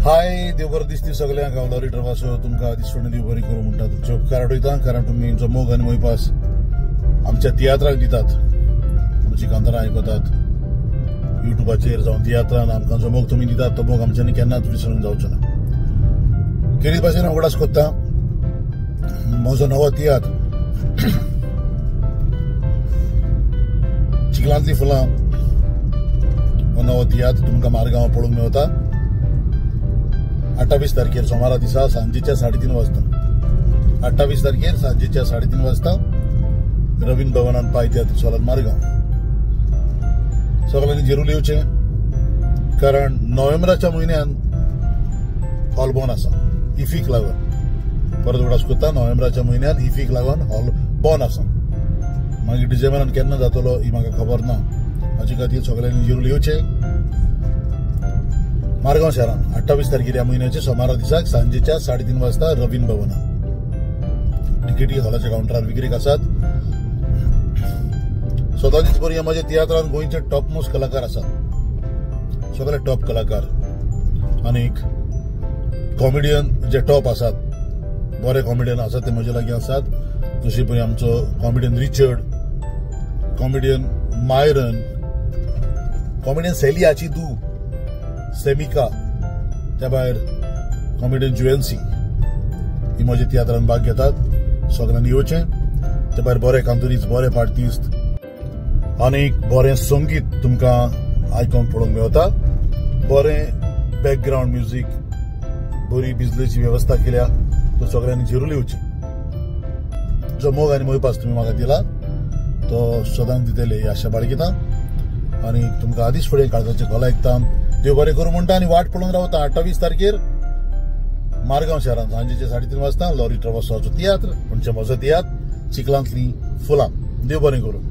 हाय, देव बरें दिसती सगळ्यांक. हांव लॉरी ट्रवासो तुमकां दिसवणे देव बरी करूं म्हणटा. तुमचे उपकार आठयता, कारण तुमी जो मोग आनी मोयपास आमच्या तियात्राक दितात, आमची कांतारां आयकतात युट्यूबाचेर जावं तियात्रान, आमकां जो मोग तुमी दितात तो मोग आमच्यांनी केन्नाच विसरून जावचो ना. खेरीत भाशेन हांव उगडास कोत्ता म्हजो नवो तियात्र चिखलांतली फुलां हो नवो तियात्र तुमकां मारगांव पळोवंक मेवता 28 तारखेर सोमारा दिसा सांजेच्या 3:30 वाजता. 28 तारखेर सांजेच्या 3:30 वाजता रवींद्र भवनान पाय तियात्र सोलान मारगांव. सगळ्यांनी जरूर येवचें, कारण नोव्हेंबराच्या म्हयन्यान हॉल बंद आसा इफीक लागून. परत उगडास कोत्ता, नोव्हेंबराच्या म्हयन्यान इफीक लागून हॉल बंद आसा. मागीर डिसेंबरान केन्ना जातलो ही म्हाका खबर ना. हाचे खातीर सगळ्यांनी जरूर येवचें मारगांव शहरान 28 तारखेर ह्या म्हयन्याचे सोमारा दिसाक सांजेच्या 3:30 वाजता रवींद्र भवनान. तिकेटी हॉलाच्या कावंटरार विक्रीक आसात. सदांच बरी म्हज्या तियात्रान गोंयचे टॉप मोस्ट कलाकार आसात, सगळे टॉप कलाकार आनी कॉमेडियन जे टॉप आसात, बरे कॉमेडियन आसात ते म्हजे लागीं आसात. जशे पळय आमचो comedian Richard, comedian Myron, comedian Sally हाची दू सेमिका, त्या भायर कॉमेडियन जुएन्सी ही म्हज्या तियात्रान भाग घेतात. सगळ्यांनी येवचें. त्या भायर बरे कांतुरीज, बरे पार्टिस्ट आनी बरें संगीत तुमकां आयकूंक पळोवंक मेवता. बरें बॅकग्रावंड म्युजीक, बरी बिजलेची वेवस्था केल्या, तो सगळ्यांनी जरूर येवची. जो मोग आनी मोयपास तुमी म्हाका दिला तो सदांच दितले ही आशा बाळगिता आनी तुमकां आदींच फुडें काळजाचें खोला आयकता. देव बरें करूं म्हणटा आनी वाट पळोवन रावता. 28 तारखेर मारगांव शहरांत सांजेचे 3:30 वाजता लॉरी ट्रवासोचो तियात्र म्हणजे म्हजो तियात्र चिखलांतली फुलां. देव बरें करूं.